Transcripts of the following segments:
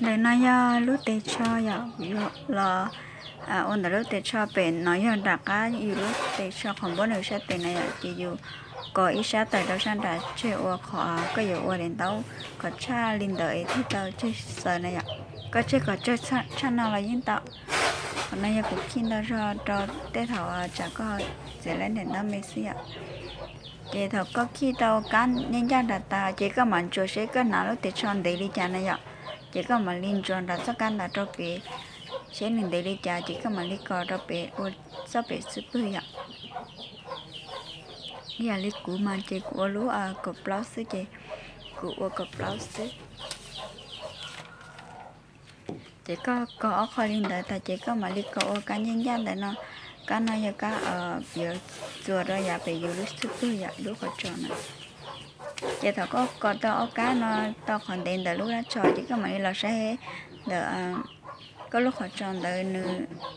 Ntawm no yog lub tes tsho yom, kuv yuav los ua ntawm lub tes tsho pem no yog nram qab yus lub tes tsho qhov npuab nws sab tes na yom, ces yus kos ib sab tais rau sab nram tseg ua qhov koj yuav ua daim ntaub kom tshaj li ntawd es thiaj tau tseg xaws na yom. Koj tseg kom tsawg tshaj no los yeej tau. Qhov no yog kuv khij ntau zog rau tej thaum tsam koj txiav lawm daim ntaub me xwb yom. Ces thaum koj khij tau kab ncaj ncaj nram tas ces koj mam ntsuas seb koj hnav lub tes tsho ntev li cas na yom. Ces koj mam li ntsuas nram txoj kab ntawd rau pem, seb nws ntev li cas ces koj mam li kos rau pem ua txoj pem xwb pwg yom. Ib yam li kuv mas ces kuv ua lub kaum plaub xwb ces kuv ua kaum plaub xwb. Ces koj kos ob qho li ntawd tas ces koj mam li kos ua kab ncaj ncaj ntawm no. Kab no yog kab yuav txuas rau yav pem yus lub xwb pwg yom, lub qhov tsos na. Ces thaum koj kos tau ob kab no tau qhov ntev ntawm lub dab tsho ces koj mam li los saib ntawm koj lub qhov tsos ntawd nws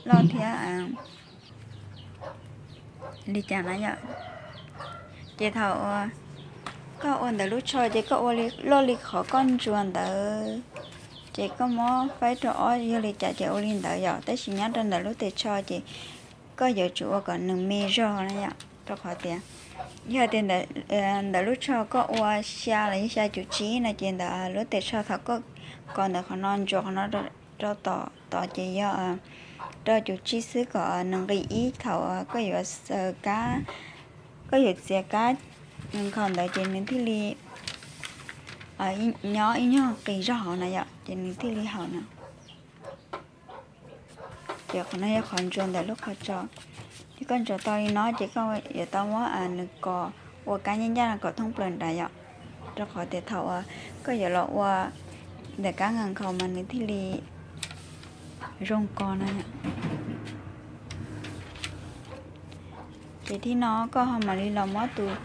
loj thiab li cas na yom. Ces thaum koj ua ntawm lub tsho ces koj ua loj li qhov koj ntsuas ntawd, ces koj muab faib rau ob yog li cas ces ua li ntawd yom. Tab sis nyob rau ntawm lub tes tsho ces koj yuav tsum ua kom nws me zog na yom, rau qhov tias yog tias ntawm lub tsho koj ua xya los yog xya cum tsib no ces ntawm lub tes tsho thaum koj kos ntawm qhov no ntsuas qhov no rau tom tod ces yog rau cum tsib xwb kom nws nqis ib thaum koj yuav xaws kab, koj yuav txiav kab nkhaus ntawd ces nws thiaj li nyob ib nyuag qis zog hauv na yom, ces nws thiaj li haum na. Ces qhov no yog qhov ntsuas ntawm lub qhov tsos. Ces koj ntsuas tau li no ces koj yuav tau muab nws kos ua kab ncaj ncaj no kom thoob plaws nrad yom, rau qhov tias thaum uas koj yuav los ua ntawm kab nkhaus mas nws thiaj li zoo kos na. Ces thib no koj ho mam li los muab tus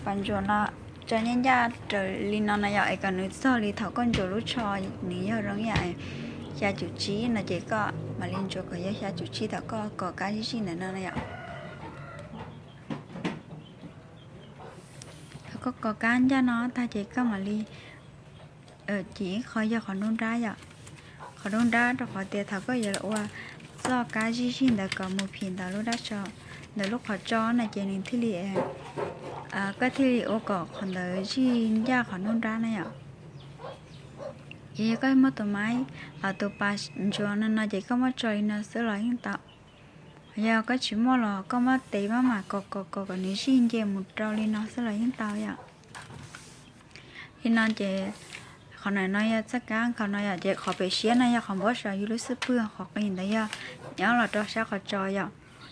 pas ntsuas no tso ncaj ncaj raws li no na yom, es kom nws txog li thaum koj ntsuas lub tsho, nws yog zoo ib yam xya cum tsib no ces koj mam li ntsuas kom yog xya cum tsib thaum koj kos kab zij zij ntawm no na yom. Thaum koj kos kab ncaj no tag ces koj mam li cim ib qho yog qhov nruab nrab yom. Qhov nruab nrab rau qhov tias thaum koj yuav ua txoj kab zij zij ntawd kom mus phim ntawm lub dab tsho, ntawm lub qhov tsos no ces nws thiaj li, koj thiaj li ua kom qhov ntawd zij ncaj qhov nruab nrab na yom. Ces yog koj muab tus maib, tus pas ntsuas no no ces koj muab tso li no xwb los yeej tau. Yog koj tsis muaj los koj muab tes maj mam kos kos kos kom nws zij nce mus rau li no xwb los yeej tau yom. Li no ces qhov ntawm no yog txoj kab nkhaus no yom, ces qhov pem siab no yog qhov npuab saum yus lub xwb pwg, qhov qis ntawd yog nyob los rau sab qhov tsos yom.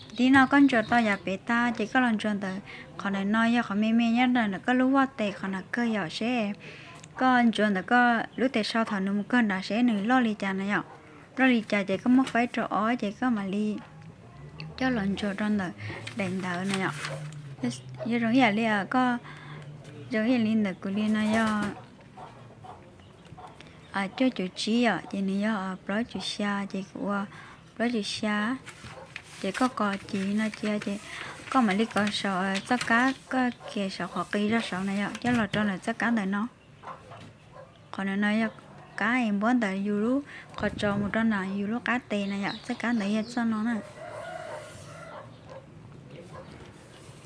Ces tib no koj ntsuas tau yav pem tag ces koj los ntsuas ntawm qhov ntawm no yog qhov me me nyob ntawm koj lub voj tes qhov nram kawg yom, seb koj ntsuas ntawm koj lub tes tsho thaum nws mus kawg nrad seb nws loj li cas na yom. Loj li cas ces koj muab faib rau ob ces koj mam li coj los ntsuas rau ntawm daim ntawd na yom. Yog zoo ib yam li koj, zoo ib yam li ntawm kuv li no yog cuaj cum tsib yom, ces nws yog plaub cum xya ces kuv ua plaub cum xya. Ces koj kos cim no cia ces koj mam li kos saum txoj kab koj kiag saum qhov qis zog saud na yom, coj los rau ntawm txoj kab ntawm no. Qhov ntawm no yog kab es npuab ntawm yus lub qhov tsos mus rau ntawm yus lub qab tes na yom, txoj kab ntawd yog txoj no na.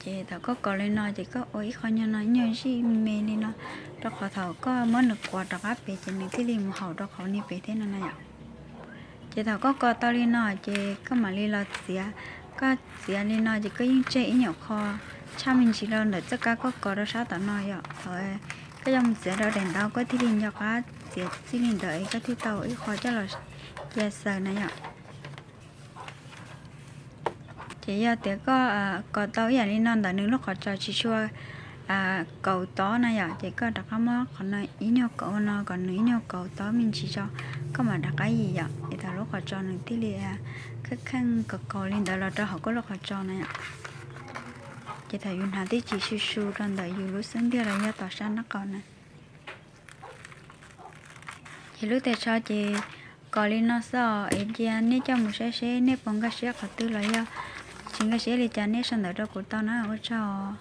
Ces thaum koj kos li no ces koj ua ib qho nyuag no nyuag zij me li no, rau qhov thaum koj muab nws quas rov qab pem ces nws thiaj li mus haum rau qhov niag pem thiab no na yom. Ces thaum koj kos tau li no ces koj mam li los txiav. Koj txiav li no ces koj yeej tseg ib nyuag qho tshaj me ntsis rau ntawm txoj kab koj kos rau sab tom no yom. Thaum koj yuav mus txiav rau daim ntaub koj thiaj li nco qab txiav txij li ntawd es koj thiaj tau ib qho coj los cia xaws na yom. Ces yog tias koj kos tau ib yam li no ntawm nws lub qhov tsos tsis tshua kauv tob na yom, ces koj rov qab muab qhov no ib nyuag kauv no kom nws ib nyuag kauv tob me ntsis tso, koj mam rov qab yim yom, es thaum lub qhov tsos nws thiaj li kheej kheej kaus kaus li ntawd los rau hauv koj lub qhov tsos na yom. Ces thaum yus hnav tib si su su rau ntawm yus lub xub ntiag los yog tom sab nraub qaum na. Ces lub tes tsho ces kos li no xwb os, es cia nej coj mus saib seb nej puas nkag siab qhov twg los yog tsis nkag siab li cas nej sau ntawv rau kuv tau na, ua tsaug os.